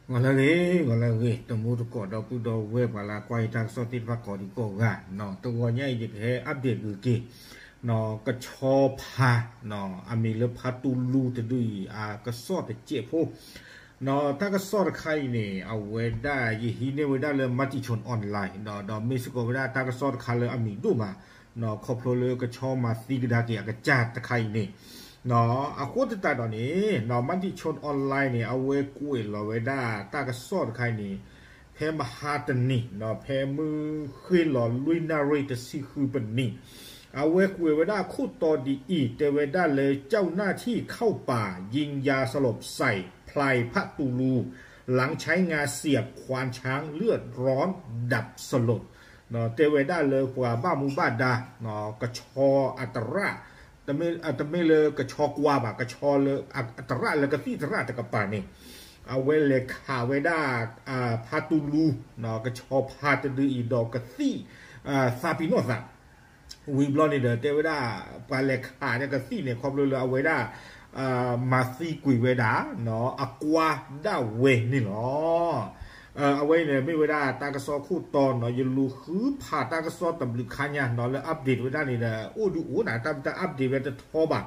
ဂီၤလၢအဂ့ၤ, ဂီၤလၢအဂ့ၤ, တမူတကိးဒီပုၢ်ဒီဝဲၢ်ပှၤလၢကွၢ်ယတၢ်ကစီၣ်သ့ၣ်တဖၣ်ကိးဒံးကိးဂၤ, တဂီၤညါအံၤ ယကဟဲ update ဂ့ၤက့ၤ ကဆီဖါ အမံၤလၢဖါတူလူတဒုအံၤ အကစီၣ်တစဲးဖိ, တၢ်ကစီၣ်တခါအံၤန့ၣ် အဝဲဒၣ်ယဟံးန့ၢ်ဝဲဒၣ်လၢ Matichon Online ဒီးမ့ၢ်စ့ၢ်ကီးဝဲဒၣ်တၢ်ကစီၣ်တခါလၢအမံၤဒိၣ်မး ခီဖျိလၢကဆီမၤသံကဒါက့ၤအကစၢ်တခါအံၤန့ၣ်, အဃိသတးဒီးန့ၣ် Matichon Online န့ၣ် အဝဲကွဲးလီၤဝဲဒၣ်တၢ်ကစီၣ်တခါအံၤန့ၣ် ဖဲမဟါတနံၤ ဖဲမုၢ်ဃ့ၢ်လီၤလွံၢ်နၣ်ရံၣ်တဆံဃုပနံး, အဝဲကွဲးဝဲဒၣ်ခိၣ်တီဒ်အံၤ တဲဝဲဒၣ်လၢ เจ้าหน้าที่เข้าป่ายิงยาสลบใส่พลายพระตูลู หลังใช้งาเสียบควานช้างเลือดร้อนดับสลด တဲဝဲဒၣ်လၢပှၤဘၣ်မူဘၣ်ဒါ ကဆီအတရၣ်, တမ့ၢ်လၢကဆီကွါဘၣ်, ကဆီလၢအတရၣ်လၢကသံၣ်သရၣ်တကပၤန့ၣ် အဝဲလဲၤခးဝဲဒၣ် ဖါတူလူ ကဆီဖါတဒုအံၤဒီးကသံၣ် သးပ့ၤနီၣ်သး ဝံၤဘျီန့ၣ်ဒီး တဲဝဲဒၣ် ပှၤလဲၤခးန့ၣ်ကသံၣ်န့ၣ် ခီဖျိလၢအဝဲဒၣ် မၤသံကွံာ်ဝဲဒၣ် အကွါဒၣ်ဝဲန့ၣ်လီၤ. အဝဲအံၤန့ၣ် မ့ၢ်ဝဲဒၣ်တၢ်ကစီၣ်ခိၣ်တီနီၤ, ယလူၤဃုဖးတၢ်ကစီၣ်တဘျုးခါညါနီၤ လၢ update ဝဲဒၣ်န့ၣ်ဒီး အိၣ်ဒုးအိၣ်နၤ တၢ်မ့ၢ်တၢ် update ဝဲတထီဘၣ်.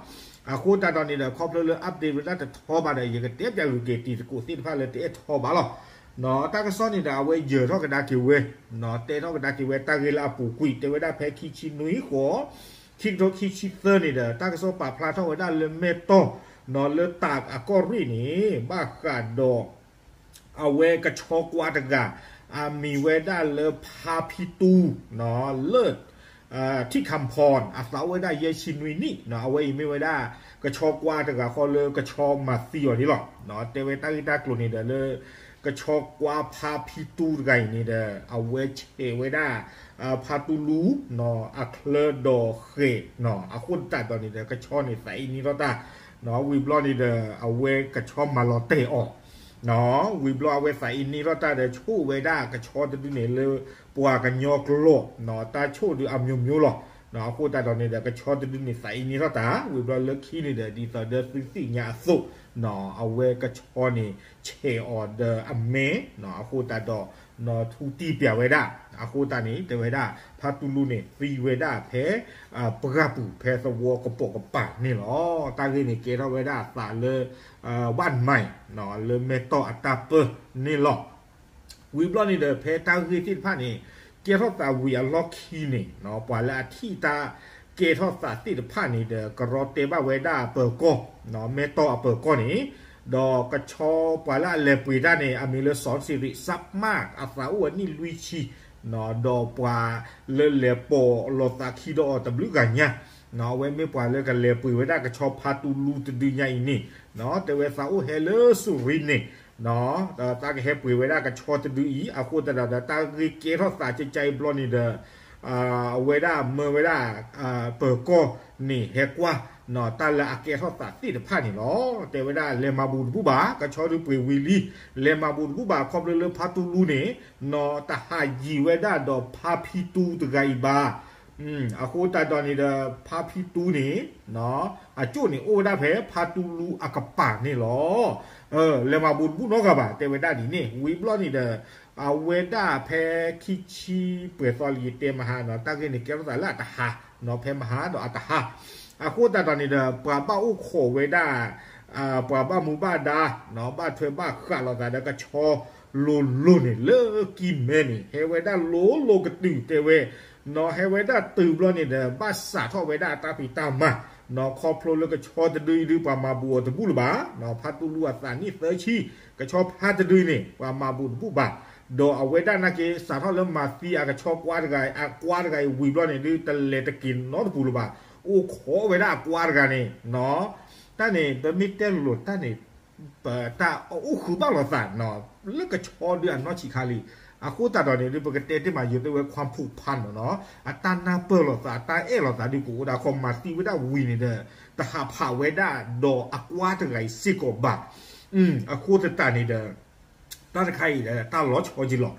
အဃိသတးဒီးန့ၣ်ဒီး ခီဖျိလၢ update ဝဲဒၣ်တထီဘၣ်ဒီး ယကတဲပၠးဂ့ၤက့ၤ တံၤသကိးသ့ၣ်တဖၣ်လၢတအဲၣ်ထီဘၣ်လီၤ. တၢ်ကစီၣ်န့ၣ်ဒီး အဝဲယၢၤထီၣ်ကဒါက့ၤဝဲ, တဲထီၣ်ကဒါက့ၤဝဲတၢ်ဂ့ၢ်လၢအပူၤကွံာ် တဲဝဲဒၣ်ဖဲခံဆံနွံဃိး ခံကထိခံဆံသၢန့ၣ်ဒီး တၢ်ကစီၣ်ပာ်ဖျါထီၣ်ဝဲဒၣ်လၢမဲၢ်တီၢ်နီၤ လၢတၢးအကီၢ်ရ့ၣ်န့ၣ် ဘၣ်ဃးဒီး အဝဲကဆီကွါတဂၤ အမံၤဝဲဒၣ်လၢဖါဖံတူ လၢ ထံၣ်ခၣ်ဖီၣ် အသးအိၣ်ဝဲဒၣ်ယဲၢ်ဆံနွံနံၣ်, အဝဲအံၤမ့ၢ်ဝဲဒၣ် ကဆီကွါတဂၤဃီလၢကဆီမၤသံအီၤန့ၣ်လီၤ. တဲဝဲတၢ်ဂ့ၢ်တၢ်ကျိၤန့ၣ်ဒီးလၢ ကဆီကွါဖါဖံတူတဂၤအံၤန့ၣ်ဒီး အဝဲဆဲးဝဲဒၣ် ဖါတူလူ အချၢဒီးဃဲၤ, အဃိသတးဒီးန့ၣ်ဒီး ကဆီန့ၣ်သးအ့န့ၢ်ထီၣ်တၢ်, ဝံၤဘျီန့ၣ်ဒီး အဝဲကဆီမၤလီၤတဲာ်အီၤ ဝံၤဘျီအဝဲသးအ့န့ၢ်ထီၣ်တၢ်ဒီး ဆိၣ်ဝဲဒၣ်ကဆီတဒုန့ၣ်လၢ ပှၤကညီကျိာ် တၢ်ဆိၣ်ဒုးအမျိုးမျိုးလီၤ. အဃိသတးဒီးန့ၣ်ဒီး ကဆီတဒုန့ၣ်သးအ့န့ၢ်ထီၣ်တၢ်, ဝံၤဘျီလၢခံန့ၣ်ဒီး ဒ်သိးဒီးသုသ့ၣ်ညါအသိး အဝဲကဆီန့ၣ် ဆဲးအီၤဒီးအမဲာ်, အဃိသတးဒီး ထူတံၢ်ပၠးဝဲဒၣ်, အဃိသတးန့ၣ် တဲဝဲဒၣ် ဖါတူလူန့ၣ် သံဝဲဒၣ်ဖဲ ပှၢ်ပူၤ ဖဲသဝီကပိာ်ကပၤန့ၣ်လီၤ. တၢ်ဂ့ၢ်န့ၣ် ကဲထီၣ်ဝဲဒၣ်အသးလၢ ဝၣ်မၤ လၢမဲၢ်တီၢ်အတၢ်ပၢန့ၣ်လီၤ. ဝံၤဘျီန့ၣ်ဒီး ဖဲတၢ်ဂ့ၢ်သ့ၣ်တဖၣ်န့ၣ် ကဲထီၣ်သးဝံၤအလီၢ်ခံန့ၣ် ပှၤလၢအထံၣ်တၢ်ကဲထီၣ်သးသ့ၣ်တဖၣ်န့ၣ်ဒီး ကရီတဲဘၣ်ဝဲဒၣ်အပၢၤကီၢ်, မဲၢ်တီၢ်အပၢၤကီၢ်န့ၣ်, ဒီးကဆီပှၤလၢအလဲၤပှ့ၤတၢ်န့ၣ် အမံၤလၢ စီၤစံရံး စးမၢ် အသးအိၣ်အနံၣ်လွံၢ်ဆံ, ဒီးပှၤလၢလဲၤပိာ်လိာ်သးခံဒီးအီၤတဘျုးဂၤညါ, အဝဲမ့ၢ်ပှၤလၢကလဲၤပှ့ၤဝဲဒၣ် ကဆီဖါတူလူတဒုညါအံၤန့ၣ်, တဲဝဲသးအိၣ်ဟဲလၢစူၤရံန့ၣ်, ဒီးသးကဟဲပှ့ၤဝဲဒၣ်ကဆီတဒုအံၤ, အဃိသတးဒီး တၢ်ဂ့ၢ်ကဲထီၣ်သးကကါအံၤဘျီန့ၣ်ဒီး အဝဲဒၣ်မၢဝဲဒၣ် ပၢၤကီၢ်န့ၣ်ဟဲကွၢ် တၢ်လၢအကဲထီၣ်သးသ့ၣ်တဖၣ်န့ၣ်လီၤ. တဲဝဲဒၣ်လဲၤမၤဘူးတဘူးဘၣ်, ကဆီဒုးပှ့ၤဝံၤလံ, လဲၤမၤဘူးတဘူးဘၣ် ခီဖျိလၢဖါတူလူန့ၣ် တဟးယံၤဝဲဒၣ်ဒီးဖါဖံတူတဂၤအံၤဘၣ်. အဃိသတးဒီးန့ၣ်ဒီး ဖါဖံတူန့ၣ် အကၠိၣ်န့ၣ်အိၣ်ဝဲဒၣ်ဖဲဖါတူလူအကပၤန့ၣ်လီၤ. လဲၤမၤဘူးတဘူးနီတဂၤဘၣ် တဲဝဲဒၣ်ဒ်န့ၣ်, ဝံၤဘျီန့ၣ်ဒီး အဝဲဒၣ်ဖဲခံဆံပှဲၤသီလံ ယတဲမဟါနီၤ, တၢ်ဂ့ၢ်န့ၣ်ကဲထီၣ်သးလၢအတဟါ, ဖဲမဟါဒီးအတဟါ, အဃိသတးဒီးန့ၣ်ဒီး ပှၤဘၣ်အိၣ်ခိးဝဲဒၣ် ပှၤဘၣ်မူဘၣ်ဒါ ဘၣ်ထွဲဘၣ်ဃးလိာ်သးဒီးကဆီလိၤလိၤန့ၣ် လၢကံၢ်မဲန့ၣ် ဟဲဝဲဒၣ်လိၤလိၤကတုၤတဲဝဲ, ဟဲဝဲဒၣ်တုၤဘျီန့ၣ်ဒီး ဘၣ်စးထီၣ်ဝဲဒၣ်တၢ်ဖံးတၢ်မၤ, ခီဖျိလၢကဆီတဒုအံၤဒုး ပှၤမၤဘူးအီၤတဘူးလၢၤဘၣ်, ဖါတူလူအသးနံၣ်သၢဆံ, ကဆီဖါတဒုန့ၣ် ပှၤမၤဘူးတဘူးဘၣ်, ဒီးအဝဲဒၣ်နာ်က့ စးထီၣ်လၢမၤသံအကဆီကွါတဂၤ အကွါတဂၤအံၤဝံၤဘျီန့ၣ်ဒုး တလဲၤတက့ၤနီတပူၤလၢၤဘၣ်, အိၣ်ခိးဝဲဒၣ်အကွါတဂၤန့ၣ် တၢ်န့ၣ် ပမ့ၢ်တဲလိၤလိၤတၢ်န့ၣ် ပတၢ်အိၣ်ဃုာ်ဘၣ်လိာ်သး လၢကဆီဒုးအနီၢ်ဆံးခါလံ. အဃိသတးဒီးန့ၣ်ဒုး ပကတဲတ့ၢ်မး ယတဲဝဲခွါဖူးဖါနီၤနီၤ အတၢ်နၢ်ပၢၢ်လိာ်သး အတၢ်အဲၣ်လိာ်သးဒုးကအိၣ်ဒၣ်ခီ မၤသံဝဲဒၣ်ဝံၤန့ၣ်ဒီး တဟးဖးဝဲဒၣ်ဒီးအကွါတဂၤအံၤစ့ၢ်ကီးဘၣ်. အဃိသတးန့ၣ်ဒီး တၢ်တခါအံၤဒီး တၢ်လီၤဆီက့ၤလီၤ.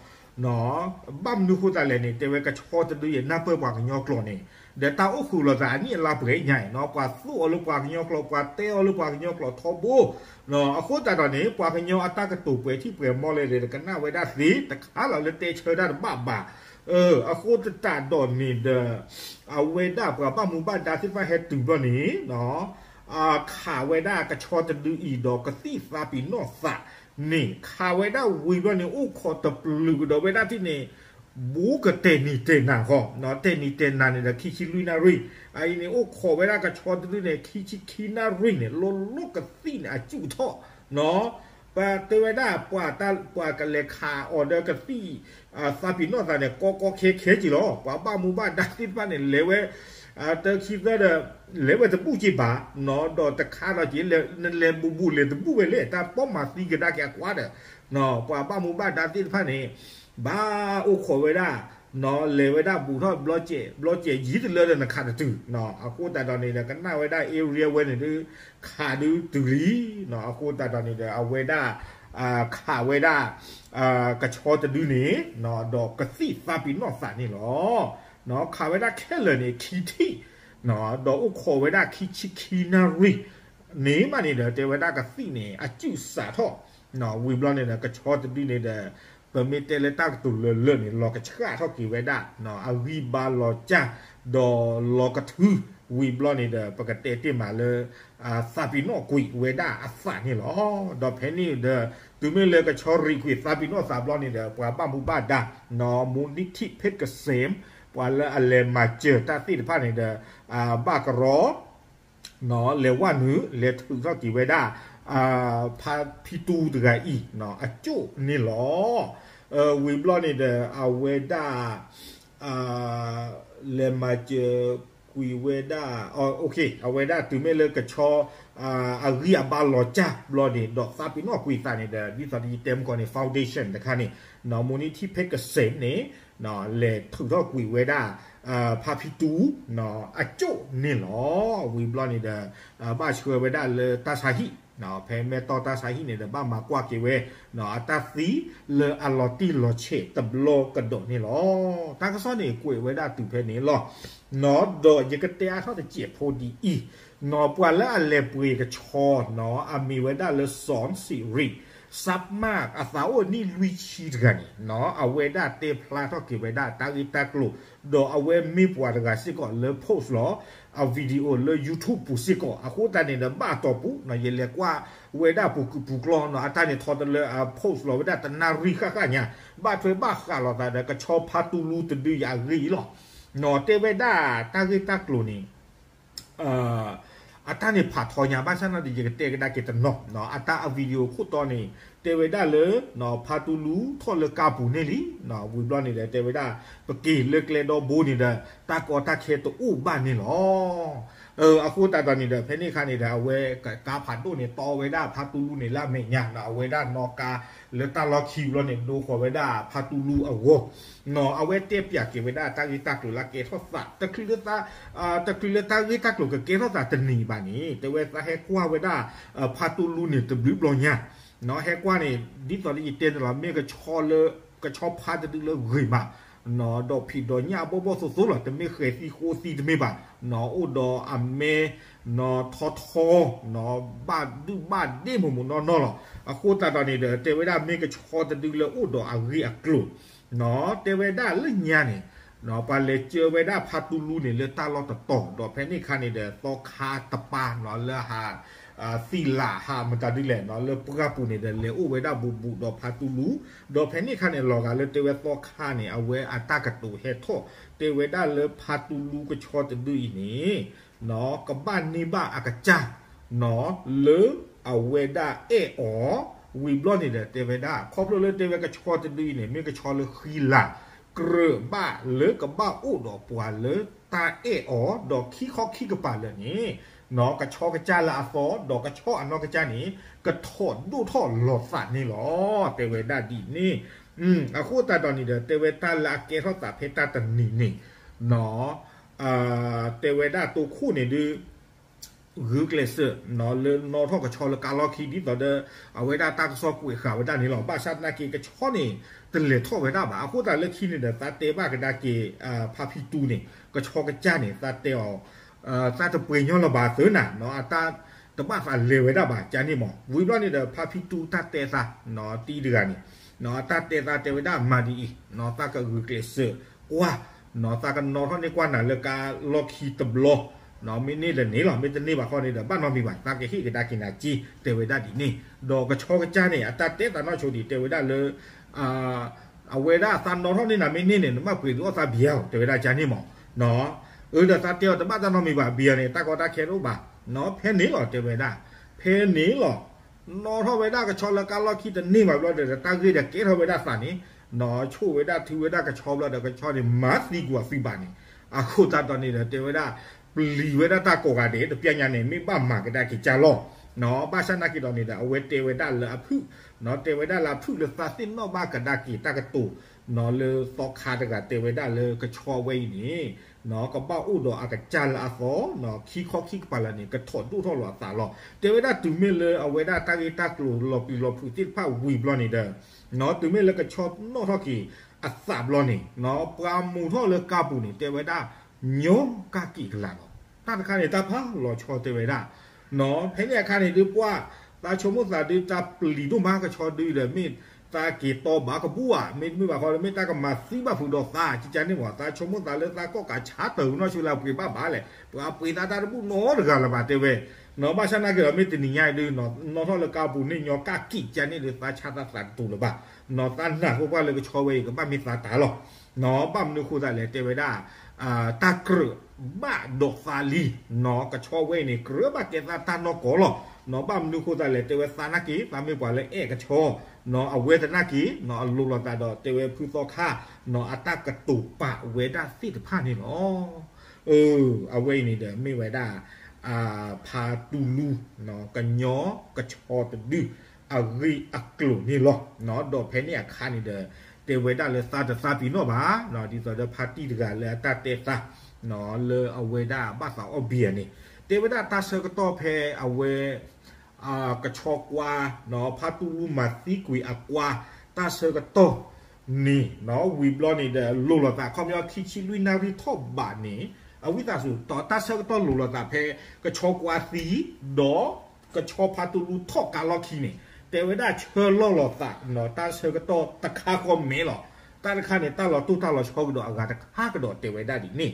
ဘၣ်မနုၤဃိသတးလဲၣ်န့ၣ် တဲဝဲကဆီတဒုအံၤ နၢ်ပၢၢ်ပှၤကညီကျိာ်န့ၣ် ဒီးတၢ်အိၣ်ဃုာ်လိာ်သးအနံၣ်အလါပှဲၤညါအံၤနီၤ ပှၤသိၣ်အီၤလၢပှၤကညီကျိာ် ပှၤတဲအီၤလၢပှၤကညီကျိာ်ထီဘိနီၤ အဃိသတးဒီးန့ၣ် ပှၤကညီအတၢ်ကတိၤပှဲၤထံၣ်ပှဲၤမီၢ်လဲၣ်ဒီး တကနၣ်ဝဲဒၣ်သ့ တခါလီၤလၢတဲဆၢတၢ်တဘၣ်ဘၣ် အဃိသတးဒီးန့ၣ်ဒီး အဝဲဒၣ်ပှၤဘၣ်မူဘၣ်ဒါသ့ၣ်တဖၣ်ဟဲတုၤဘျီန့ၣ် ခးဝဲဒၣ်ကဆီတဒုအံၤဒီးကသံၣ်သးပ့ၤနီၣ်သးန့ၣ် ခးဝဲဒၣ်ဝံၤဘျီန့ၣ် အိၣ်ခိးတပျုာ်ကဒီးဝဲဒၣ်ထံၣ်န့ၣ် ဘူးကတဲာ်နံၤတဲာ်နၤဃီ တဲာ်နံၤတဲာ်နၤန့ၣ်ဒီး ခံဆံလွံၢ်နၣ်ရံၣ် အအံၤန့ၣ် အိၣ်ခိးဝဲဒၣ်ကဆီတဒုန့ၣ် ခံဆံခံနၣ်ရံၣ်န့ၣ် လီၤလီၤကသံၣ်န့ၣ် အစုၣ်ထီၣ် ပတဲဝဲဒၣ် ပှၤကလဲၤခးအီၤဒီးကသံၣ် သးပ့ၤနီၣ်သးန့ၣ် ကီကီခဲခဲက့ၤလီၤ. ပှၤဘၣ်မူဘၣ်ဒါသ့ၣ်တဖၣ်န့ၣ် လဲၤဝဲ တခံသၢဒီး လဲၤဝဲတဘူၣ်က့ၤဘၣ်နီၤ ဒီးတခါဒီးက့ၤ နလဲၤဘူးဘူးလဲၤတဘူၣ်ဝဲလဲၣ် တၢ်ပီၢ်မၤသံကဒါက့ၤအကွါဒီး ပှၤဘၣ်မူဘၣ်ဒါသ့ၣ်တဖၣ်န့ၣ် ဘၣ်အိၣ်ခိးဝဲဒၣ် လဲၤဝဲဒၣ်ဘူးထီၣ်ဘျီကဲး ဘျီကဲးယံၤတလၢဒီးနခးတတုၤ အဃိသတးဒီးန့ၣ်ဒီး ကနၣ်ဝဲဒၣ် area ဝဲန့ၣ်ဒုး ခးဒုးတုၤလံ အဃိသတးဒီးန့ၣ်ဒီး အဝဲဒၣ် ခးဝဲဒၣ် ကဆီတဒုန့ၣ် ဒီးကသံၣ်သးပ့ၤနီၣ်သးန့ၣ်လီၤ. ခးဝဲဒၣ်ခဲလၢာ်န့ၣ် ခံထံၣ် ဒီးအိၣ်ခိးဝဲဒၣ်ခံဆံခံနၣ်ရံၣ်န့ၣ်မးန့ၣ်ဒီး တဲဝဲဒၣ်ကသံၣ်န့ၣ် အစုၣ်စးထီၣ် ဝံၤဘျီန့ၣ်ဒီး ကဆီတဒုန့ၣ်ဒီး ပမ့ၢ်တဲလၢတၢ်ကတိၤလၢာ်လၢာ်န့ၣ် လီၤကဆှၣ်ထီၣ်က့ၤဝဲဒၣ် အဂံၢ်ဘါလီၤစၢ် ဒီးလီၤကထု ဝံၤဘျီန့ၣ်ဒီး ပကတဲတ့ၢ်မးလၢ သးပ့ၤနီၣ်ကွံာ်ဝဲဒၣ်အသးန့ၣ်လီၤ. ဒီးဖဲန့ၣ်ဒီး တုၤမ့ၢ်လၢကဆီရံၣ်ကွံာ်သးပ့ၤနီၣ်သးဘျီန့ၣ်ဒီး ပှၤဘၣ်မူဘၣ်ဒါ မူနံထံၣ်ဖ့းကစ့ၣ် ပှၤလၢအလဲၤမၤစၢၤတၢ်သ့ၣ်တဖၣ်န့ၣ်ဒီး ဘၣ်ကရီ လဲၤဝဲနုာ် လဲၤထုးထီၣ်က့ၤဝဲဒၣ် ဖါဖံတူတဂၤအံၤ အကၠိၣ်န့ၣ်လီၤ. ဝံၤဘျီန့ၣ်ဒီး အဝဲဒၣ် လဲၤမၤစၢၤကွံာ်ဝဲဒၣ် အဝဲဒၣ်တုၤမ့ၢ်လၢကဆီ အဂံၢ်အဘါလီၤစၢ်ဘျီန့ၣ် ဒီးသးပ့ၤနီၣ်ကွံာ်သးန့ၣ်ဒီး ဒ်သိးယတဲမုၢ်ကီၢ်န့ၣ် foundation တခါန့ၣ် မူနံထံၣ်ဖ့းကစ့ၣ်န့ၣ် လဲၤထုးထီၣ်ကွံာ်ဝဲဒၣ် ဖါဖံတူ အကၠိၣ်န့ၣ်လီၤ. ဝံၤဘျီန့ၣ်ဒီး ဘၣ်ဆှၢဝဲဒၣ်လၢတၢ်ဆါဟံၣ် ဖဲမဲၢ်တီၢ်တၢ်ဆါဟံၣ်န့ၣ်ဒီး ဘၣ်မၤကွၢ်က့ၤဝဲ အတၢ်သံလၢအလီၤတံၢ်လီၤဆဲးတဘျီကဒီးန့ၣ်လီၤ. တၢ်ကစီၣ်န့ၣ်ကွဲးဝဲဒၣ်တုၤဖဲန့ၣ်လီၤ. ဒီးယကတဲအါထီၣ်တစဲးဖိဒ်အံၤ ပှၤလၢအလဲၤပှ့ၤကဆီ အမ့ၢ်ဝဲဒၣ်လၢ စီၣ်စံရံၣ် စးမး အသးအိၣ်နံၣ်လွံၢ်ဆံတဂၤန့ၣ် အဝဲဒၣ်တဲဖျါထီၣ်က့ၤဝဲဒၣ်တၢ်ဂ့ၢ်တၢ်ကျိၤ ဒီးအဝဲမ့ၢ်ပှၤတဂၤစ့ၢ်ကီးလၢ post လီၤ အ video လၢ YouTube ပူၤစ့ၢ်ကီး အဃိသတးန့ၣ်ဒီး ဘၣ်တီၢ်ပူၤ ယလဲၤကွၢ်ဝဲဒၣ်ပူၤကုာ်ပူၤကျီ အတၢ်န့ၣ်ထီတလၢအ post လီၤဝဲဒၣ်တနၣ်ရံၣ်ဃၣ်ဃၣ်ညါ ဘၣ်ထွဲဘၣ်ဃးလိာ်သးဒီးကဆီဖါတူလူတဒုယၤအဂ့ၢ်အံၤလီၤ. တဲဝဲဒၣ်တၢ်ဂ့ၢ်တၢ်ကျိၤန့ၣ် အတၢ်န့ၣ်ဖးထီညါ ဘၣ်ဆၣ်နာ်ဒီး ယကတဲကဒါက့ၤတနီၤ အတၢ်အ video ခိၣ်တီန့ၣ် တဲဝဲဒၣ်လၢ ဖါတူလူထီၣ်လၢကါပူၤန့ၣ်လံ ဝံၤဘျီန့ၣ်ဒီး တဲဝဲဒၣ် ပက့ၤလၢကျဲဒီဘိန့ၣ်ဒီး တၢ်ကီတၢ်ခဲတအိၣ်ဘၣ်န့ၣ်လီၤ. အဃိသတးဒီးန့ၣ်ဒီး ဖဲန့ၣ်အခါန့ၣ်ဒီး အဝဲကါဖးဒိၣ်န့ၣ် တီဝဲဒၣ်ဖါတူလူန့ၣ်လၢအမဲာ်ညါ အဝဲဒၣ်နီၣ်ကါလၢတၢ်လီၢ်ခံဘျီန့ၣ် ဒိဃီၤဝဲဒၣ်ဖါတူလူအဂီၢ် အဝဲတဲပၠးက့ၤဝဲဒၣ်တၢ်ဂ့ၢ်တၢ်ကျိၤလၢကဲထီၣ်သး တချုးလၢတၢ်ဂ့ၢ်တၢ်ကျိၤကကဲထီၣ်သးတနံၤဘၣ်န့ၣ် တဲဝဲသးဟဲကွၢ်ဝဲဒၣ် ဖါတူလူန့ၣ်တဘျုးဘျီညါ ဟဲကွၢ်န့ၣ် ဒ်သိးလၢယတဲန့ၣ်လီၤ မ့ၢ်ကဆီလၢ ကဆီဖါတဒုလၢဂ့ၤမး ဒီးဖံးဒီးညၣ်အဘီၣ်ဘီၣ်သိသိလီၤ တမ့ၢ်ဃဲၤသံဃိသံတမ့ၢ်ဘၣ် အိၣ်ဒီးအမဲ ထီထီ ဘၣ်ဒုၣ်ဘၣ်ဒ့မိၢ်မိၢ်နီၢ်နီၢ်လီၤ. အဃိသတးဒီးန့ၣ်ဒီး တဲဝဲဒၣ်မ့ၢ်ကဆီတဒုလၢအိၣ်ဒီးအဂ့ၢ်အကျိၤ တဲဝဲဒၣ်လၢညါန့ၣ် ပှၤလဲၤကၢဝဲဒၣ်ဖါတူလူန့ၣ်လၢတၢ်လီၢ်တတီၤ ဒီးဖဲန့ၣ်အခါန့ၣ်ဒီး သီခါတပၤလၢဟး သံလးဟးမတၤဒ်လဲၣ် လၢပှၢ်ပူၤန့ၣ်ဒီး လဲၤအိၣ်ဝဲဒၣ်ဘူးဘူးဒီးဖါတူလူ ဒီးဖဲန့ၣ်အခါန့ၣ် လီၤဂာ်လၢတဲဝဲသီခါန့ၣ် အဝဲအတၢ်ကတိၤဟဲထီၣ် တဲဝဲဒၣ်လၢဖါတူလူကဆီတဒုအံၤန့ၣ် ကဘၣ်န့ၢ်ဘၣ်အကစၢ် လၢအဝဲဒၣ်အဲၣ်အီၤ ဝံၤဘျီန့ၣ်ဒီး တဲဝဲဒၣ် ခီဖျိလၢတဲဝဲကဆီတဒုအံၤန့ၣ် မ့ၢ်ကဆီလၢဃံလၤ ကြၢးဘၣ်လၢကဘၣ်အိၣ်ဒီးပှၤလၢတၢ်အဲၣ်အီၤ ဒီးခံခီခံကပၤလၢာ်န့ၣ် ကဆီကစၢ်လၢအသီ ဒီးကဆီအနီၢ်ကစၢ်န့ၣ် ကထီၣ်ဒိၣ်ထီၣ်လီၤသးန့ၣ်လီၤ. တဲဝဲဒၣ်ဒ်န့ၣ် အဃိသတးဒီးန့ၣ်ဒီး တဲဝဲတၢ်လၢအကဲထီၣ်သးဖဲတၢ်တနံၤန့ၣ် တဲဝဲဒၣ်တိခိၣ်န့ၣ်ဒုး ဂုာ်ကျဲးစၢး လၢနီၣ်ထီၣ်ကဆီလၢကါလီၢ်ခံ ဒ်သိးဒီး အဝဲဒၣ်တၢ်ကစီၣ်ကွဲးဃာ်ဝဲဒၣ်န့ၣ်လီၤ. ဘၣ်ဆၣ်သနာ်က့ကဆီန့ၣ် တလဲၤထီၣ်ဝဲဒၣ်ဘၣ်. အဃိသတးလၢခံန့ၣ်ဒီး သးတဲဘၣ်ကဒါက့ၤ ဖါဖံတူန့ၣ် ကဆီကစၢ်န့ၣ် သးတဲအီၤ သးတပှ့ၤညီလၢၤဘၣ်သ့ၣ်နၤ အတၢ်တဘၣ်သးလဲၤဝဲဒၣ်ဘၣ် ကန့ၣ်မး. ဝံၤဘျီန့ၣ်ဒီး ဖါဖံတူတၢ်တဲသး တံၤတဂၤန့ၣ် အတၢ်တဲသးတဲဝဲဒၣ်မၤဒ်အံၤ သးကဂုာ်ကျဲးစၢးကွၢ် သးကနီၣ်ထီၣ်န့ၢ်ကွၢ်နၤလၢကါလီၢ်ခံတဘျီ မ့ၢ်န့ၢ်ဒီးန့ၢ်လီၤ, မ့ၢ်တန့ၢ်ဘၣ်ဃီန့ၣ်ဒီး ဘၣ်နီတမံၤဘၣ်, သးကဟ့ၣ်ကဒါက့ၤနၤက့ တဲဝဲဒၣ်ဒ်န့ၣ်. ဒီးကဆီကစၢ်န့ၣ် အတၢ်တဲသးနီၢ်ဆိဒံး တဲဝဲဒၣ်လၢ အဝဲဒၣ်သးနီၣ်ထီၣ်န့ၢ်နၤမ့ၢ်န့ၢ်န့ၣ် နဘၣ်ပှ့ၤဒုးအီၣ်သးဘံယၤ တဲဝဲဒၣ်ကန့ၣ်မး. အၢ ဒီးသးတဲအီၤတဘၣ်တၢ်နီတမံၤဘၣ်, ဘံယၤန့ၣ် တၢ်ကီတၢ်ခဲတအိၣ်ဘၣ်, ဖဲန့ၣ်လီၤ တဲဝဲဒၣ်. ဖဲန့ၣ်လီၤ နီၣ်ထီၣ်ဝဲဒၣ်ကဆီလၢကါလီၢ်ခံတန့ၢ်ဘၣ်ဘျီဒီး တၢ်ဂ့ၢ်ဒီးကဲထီၣ်ဝဲဒၣ်သးန့ၣ် ဆိၣ်ဝဲဒၣ်ထုဝဲဒၣ်ကဆီဘျီဒီး ကဆီန့ၣ် မၤသံကွံာ်အီၤသံဘၣ်န့ၣ်. အဃိသတးဒီးန့ၣ်ဒီး တဲဝဲဒၣ် ပျံၤဝဲဒၣ်တၢ်ကိးဂၤဒဲး တပျဲညါန့ၣ် မ့ၢ်ဘၣ်မၤကဒါက့ၤကၢ်လီၤ. ဘၣ်ဆၣ်သနာ်က့ဒီးန့ၣ်ဒီး အဝဲတဲဝဲဒၣ်လၢအဖုၣ် တဲဝဲဒၣ်လၢအဖုၣ်လၢသးသ့ၣ်နီၣ်ဘၣ်ကဒါက့ၤတၢ်ကတိၤ လၢသီခါတဂၤတဲဝဲဒၣ်လၢကဆီဝဲအံၤန့ၣ် ကဘၣ်အိၣ်ဒီးအကစၢ်လၢအသီ ခံခီခံကပၤလၢာ်န့ၣ် ကထီၣ်ဒိၣ်ထီၣ်လီၤအသးလီၤ. တဲဝဲဒၣ်တုၤမ့ၢ်လၢအဝဲဒၣ်တၢ်ဂ့ၢ်တၢ်ကျိၤလီၤပျံၤလီၤဖုးသ့ၣ်တဖၣ်ဝံၤဘျီန့ၣ်ဒီး တုၤမ့ၢ်လၢကဆီနီၣ်ထီၣ်က့ၤအသးဘျီန့ၣ် ပှၤမိၢ်ထီၣ်လၢကါပူၤန့ၣ် တဲဝဲဒၣ် ညီကၢ်က့ၣ်ကလာ်လီၤ. တၢ်တခါန့ၣ် တၢ်ဖးလီၤဆီတဲဝဲဒၣ် ဖဲန့ၣ်အခါန့ၣ်ဒုးပှၢ် သးဆိကမိၣ်သးဒုးတၢ်ပျံၤဒိၣ်မးကဆီဒုးဒီး မ့ၢ်သးက့ၤတီဘၣ်ကဘူၣ်ဧါ, မ့တမ့ၢ်ဘၣ်ဃီဒီး မ့ၢ်တၢ်ကမၤသံဘၣ်ဖုးဒီးသး ကကန့ၣ်မး. သးဆိကမိၣ်သးလၢသးကီၣ်ကးဆါတၢ်နီၢ်ဆိလၢအပှ့ၤဘၣ်ဘၣ်လဲၣ်, ပှၤပှ့ၤသးတၢ်တဘူၣ်နီတဂၤလၢၤဘၣ်တဲဝဲ. ဘၣ်ဆၣ်သနာ်က့ဒီး မ့ၢ်တနံၤညါအံၤဒုး နီၣ်ထီၣ်လၢကါပူၤန့ၣ် ညီကၢ်က့ၣ်ကန့ၣ်ဒုး သးဆါသးသးတတူၢ်လၢၤဘၣ်. သးနာ်ဃိပှၢ်လၢကဆီဝဲအံၤ ကဘၣ်မ့ၢ်သးတၢ်လီၤ. ဘၣ်မနုၤဃိသးလဲၣ် တဲဝဲဒၣ် တၢ်ကြၢးဘၣ်ဒီးသးလံ, ကဆီဝဲအံၤန့ၣ် ကြၢးဘၣ်ကဲသးတၢ်နီၢ်ကီၢ်လီၤ. ဘၣ်မနုၤဃိသးလဲၣ် တဲဝဲသးနာ်က့ သးမ့ၢ်ပှၤလၢအဲၣ်ကဆီ, အဝဲသနာ်က့ အလိၤလိာ်သးဒီး တဲဝဲဖုသီခါ အတၢ်ကတိၤပာ်ဝဲဒၣ်သ့ၣ်တဖၣ်န့ၣ်လီၤ. အဝဲအံၤန့ၣ်ဒီး မ့ၢ်ဝဲဒၣ် ဖါတူလူ ကညီကဆီတဒု အဂ့ၢ်အကျိၤန့ၣ်လီၤ. ဒီးဖဲန့ၣ်အခါန့ၣ်ဒီး တဲဝဲဒၣ်လၢသးတသးပ့ၤနီၣ်ဘၣ်, ဒ်သိးဒီးဖါတံၢ်တဂၤလၢအတၢ်တဲသး လၢအဝဲဒၣ်ဘၣ်သးအီၣ်ဘံယၤန့ၣ် တဲဝဲဒၣ်တၢ်ဆၢကတီၢ်ဖဲအဝဲ ကဆီကွါ ဖါတူလူမၤသံကွံာ်အကွါ တၢ်ဆၢကတီၢ်န့ၣ် ဝံၤဘျီန့ၣ်ဒီး လိၤလိာ်သး ခီပညီခံဆံလွံၢ်နၣ်ရံၣ်ထီၣ်ဘးန့ၣ် အဝံသးစူၤ တၢ်ဆၢကတီၢ်လိၤလိာ်သးဖဲ ကဆီကွါသံ ဒီး ကဆီဖါတူလူထီၣ်ကါလီၢ်ခံန့ၣ် တဲဝဲဒၣ်ဆၢလီၢ်လိာ်သး တၢ်ဆၢကတီၢ်တခါဃီမဲာ်လီၤ. တၢ်တခါန့ၣ် တၢ်လီၤတိၢ်တၢ်လီၤဆီကဒီးအဂၤတခါကဒီးတဲဝဲဒၣ်ဒ်န့ၣ်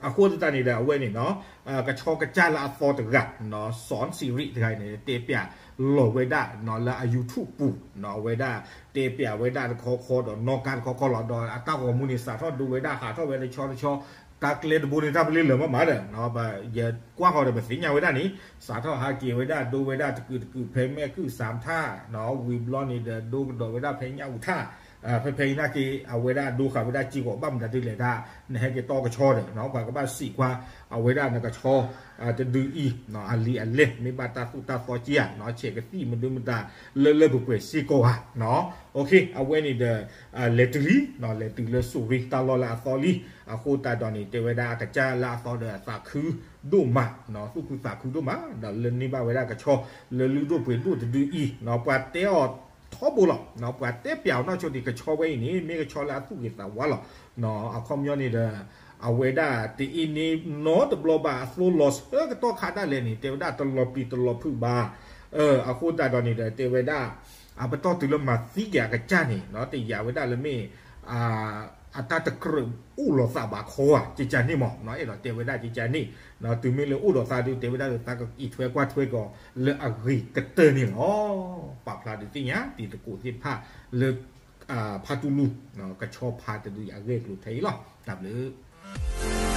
အဃိသတးန့ၣ်ဒီး အဝဲန့ၣ် ကဆီကစၢ်လၢအသီတဂၤ စီၤစံရံတဂၤန့ၣ် တဲပျးလီၤဝဲဒၣ်လၢအ YouTube ပူၤ အဝဲဒၣ်တဲပျးဝဲဒၣ်တခီခီဒီး နီၣ်ကါတခီခီလီၤ. ဒီးအတၢ်ဂီၤမူန့ၣ် စးထီၣ်ဒိဝဲဒၣ် ဟးထီၣ်ဝဲတဆီတဆီ တၢ်ကျဲတဘိန့ၣ် တၢ်ပလ့ၤလၢာ်မးမးဒီး ယကွၢ်ဃီဒီး ပသ့ၣ်ညါဝဲဒၣ်န့ၣ် စးထီၣ်ဟးက့ၤဝဲဒၣ် ဒိဝဲဒၣ်တကုာ်တကုာ် ဖဲမဲာ်ကုၢ်စးထၣ် ဝံၤဘျီန့ၣ်ဒီး ဒိကဒီးဝဲဒၣ်ဖဲညၣ်အူထၣ် ဖဲဖဲအံၤနာ်က့ အဝဲဒၣ်ဒိဃာ်ဝဲဒၣ်စ့ၢ်ကီး ဘၣ်မတၤဒ်လဲၣ်ဒၣ် နဟဲက့ၤတီကဆီဒီး ပှၤကဘၣ်စံးကွၢ် အဝဲဒၣ်နကဆီ တဒုအံၤ အလံာ်အလဲၢ် မ့ၢ်ဘၣ်တၢ်သိၣ်တၢ်သီက့ဧါ ဆဲးကသံၣ်မနုၤမတၤ လၢလၢပှဲၤပှဲၤစ့ၢ်ကီးဧါ. အဝဲန့ၣ်ဒီး လဲၤတုၤလံ လဲၤတုၤလၢစိၣ်ရ့တၢ်လီၢ်လၢအသီလံ. အဃိသတးဒီးန့ၣ် တဲဝဲဒၣ်အကစၢ်လၢအသီဒီးအသးခုဒိၣ်မး သူၣ်ခုသးခုဒိၣ်မး ဒီးလၢန့ၢ်ဘၣ်ဝဲဒၣ်ကဆီ လၢလုၢ်ဒိၣ်ပှ့ၤဒိၣ်တဒုအံၤ ပှၤတဲအီၤထီဘိလီၤ. ပှၤတဲပျးအီၤနီၢ်ဆိဒံး ကဆီဝဲအံၤန့ၣ် မ့ၢ်ကဆီလၢအသူၣ်ဂ့ၤသးဝါလီၤ. အခီပညီန့ၣ်ဒီး အဝဲဒၣ်တအ့န့ၢ်နီတဘျီဘၣ် အသိလီၤဆၢကတီၢ်ခါဒၣ်လဲာ်န့ၣ် တဲဝဲဒၣ်တလီၤပျံၤတလီၤဖုးဘၣ်. အဃိသတးဒီးန့ၣ်ဒီး တဲဝဲဒၣ် အပတီၢ်တုၤလၢမၤသံက့ၤအကစၢ်န့ၣ် တယာ်ဝဲဒၣ်လၢမ့ၢ် အတၢ်တကြၢးအိၣ်လီၤသးဘၣ်ခီဧါ ကကန့ၣ်မး အဲၣ်ဒိးတဲဝဲဒၣ်ကကန့ၣ် တုၤမ့ၢ်လၢအိၣ်ဒီးသးဒုး တဲဝဲဒၣ်လၢသးကအံးထွဲကွၢ်ထွဲကီးလၢအဂ့ၤကတၢၢ်န့ၣ်လီၤ. ပာ်ဖျါဒုးသ့ၣ်ညါ တံၤသကိးသ့ၣ်တဖၣ်လၢ ဖါတူလူ ကဆီဖါတဒုအံၤအဂ့ၢ်အကျိၤထဲအံၤလီၤ. တၢ်ဘျုး